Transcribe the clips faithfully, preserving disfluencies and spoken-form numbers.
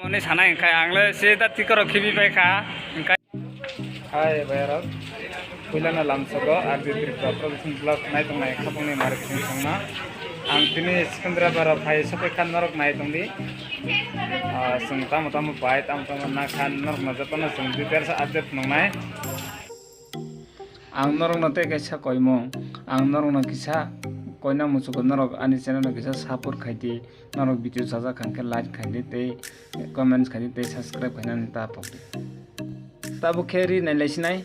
Moni sanai hwnkhe ang le se da tikoro khibi pai kha, hwnkhe. Hai bayarok, puilano lamsogo R J Tripura Production Vlog naitongnai khapangni mari songna. Ang tini Secunderabad phai sokoi kha norok nai tongdi. Ah, chwng tamo tamo pai, tamo tamo na kha norokno jotono chwng details update nungnai. Ang norokno tei kaisa koimung, ang norokno kisa koina muchugo, norok ani channel no kisa support khaidi, norok video chajak kha hwnkhe like khaidi tei comments khaidi tei subscribe khainani ta pokdi. Tabuk khe ri nailai sinai.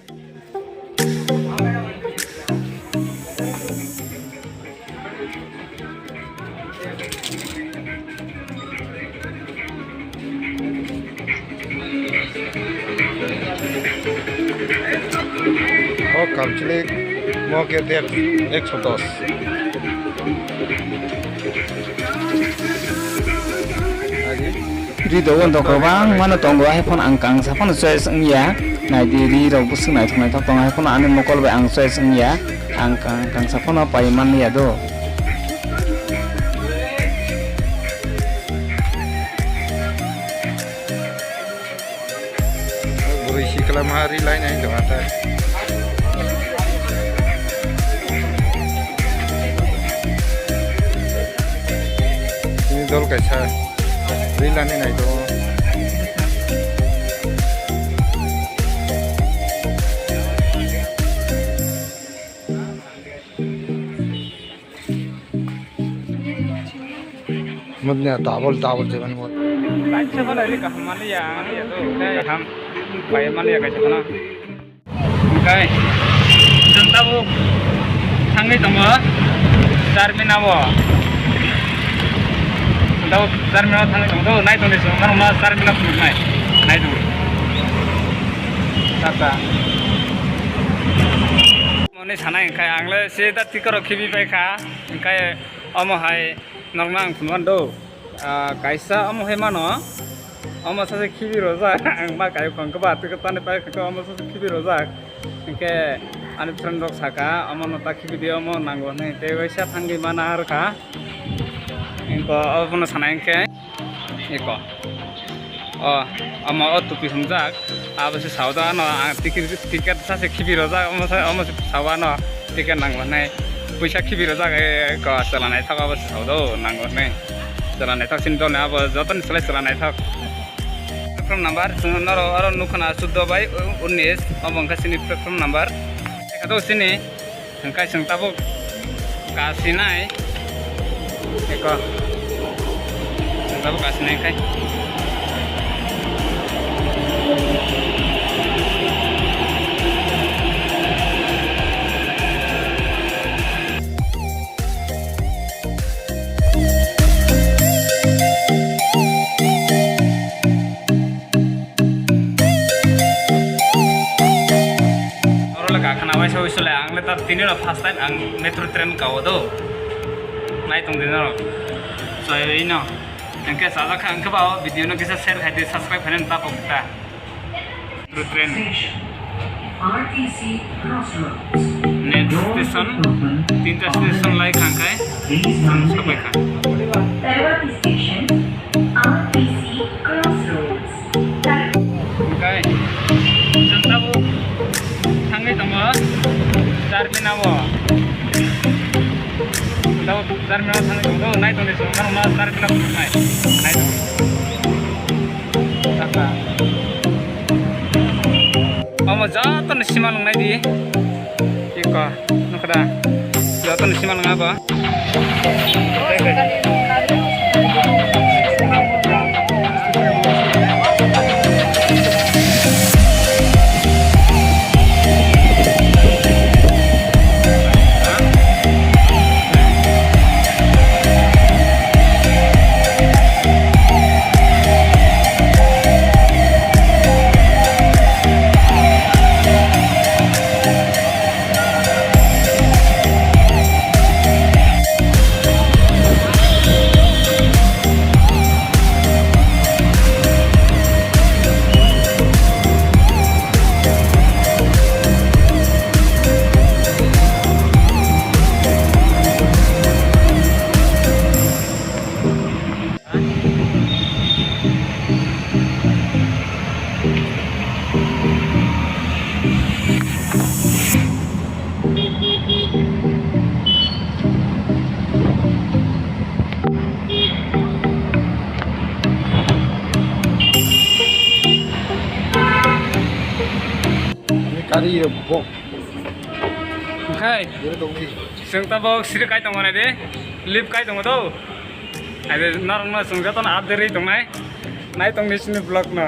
O kamchwlwi mo khe der, ekso dos. Ri dogo wng tong kwbangma no tongo, hai phano ang kangsa phano choice wngya. Naidi, ri rok bwswk naithok naithok tongo, hai phano ani mokol bai ang choice wngya. Ang kang-, kangsa phano pai manliya do. Bwrwi sikla ma ri lainai tongma ta. Chini dol kaisa ri lani nai tongo. Mudnya double double jagan mo. Kaisa bana ri kaham maliya, kaham bai maliya kaisa bana. Oke. Chwng tabuk thangwi tongo Charmina o. Chwng tabuk Charmina o thangwi tongo, nai tongdi chwng, norokno Charmina phunuknai. Nai tongdi. Tata. Moni sanai hwnkhe ang le se da tikoro khibi pai kha, hwnkhe omo hai norokno ang phunukmani do. Ah, kaisa omo hai mano, omo sache khibi rojak, ang ma kaio khong khe ba twi kwtani pai kha khe omo sache khibi rojak, hwnkhe ani friend rok saka omo no ta khibi di, omo nango hinwi tei waisa thangwi mana har kha, hwnkhe obono sanai hwnkhe. Eko. O, omo o tupi humjak. Abo se sao da ano, ang ticket, ticket sa se khibi rojak, omo se, omo se sao ano ticket nang hwnwi. Puisa khibi rojak, e, eko, chwla naithok abo se sao do, nang hwnwi. Chwla naithok sini dol ni abo, joto ni slai chwla naithok. Platform number, chwng noro oro nukha na chuddo bai unis, obo wngkha sini platform number. Ekha do sini. Hwnkhe chwng tabuk kasinai. Eko. Chwng tabuk kasinai hwnkhe. Oro le gakhana waisa waisa le, ang le ta tini no first time ang metro train kao do. Nai tong di norok. Soi ri no. Hwnkhe sajak kha, hwnkhe ba o video no kisa share khai di, subscribe khai nani ta pok ta. Metro train. R T C Crossroads. Next station, tinta station lai khang khai, chwng sopai kha. Parvati Station, R T C Crossroads. Hwnkhe, chwng tabuk thangwi tongo, Charmina o. Tabuk Charmina o thangwi tongo, nai tongdi chwng, norokno Charmina phunuknai, nai tongdi. Omo jotono sima nwngnai di. Iko, nukha da? Jotono sima nwngnai bo. Ari bok. Khai. Dere dongni. Chwng tabok siri kai tongo nai de. Lip kai tongo do. Ade norok no chwng joto no update ri tongnai. Nai tongni sini vlog no.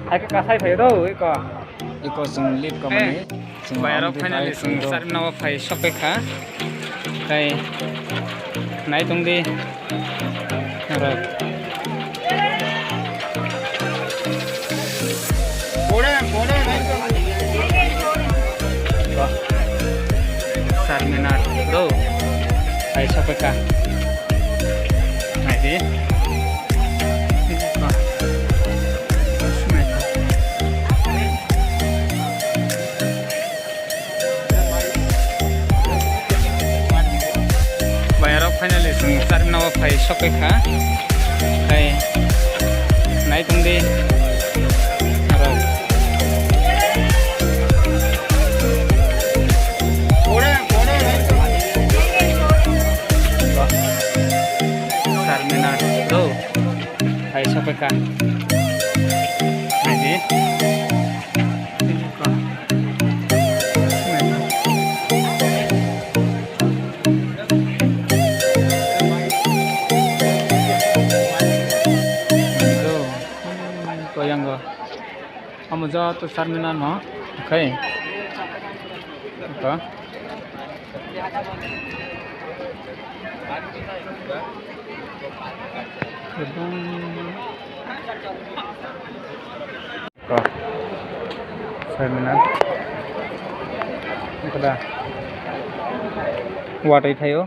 Hai khe kasai phai do, iko. Iko chwng lip ka mani. Chwng bayarok finally chwng charmina o phai sokphaikha. Tei nai tongdi. Norok. Charmina do. Phai sokphaikha. Naidi. Bayarok finally chwng charmina o phai sokphaikha. Khai nai tongdi. Aro. Charmina do. Hai sokphaikha. Naidi. Koyango. Amo joto charmina no. Khai. Iko. Ko. Charmina. Iko da. Watwi thaio.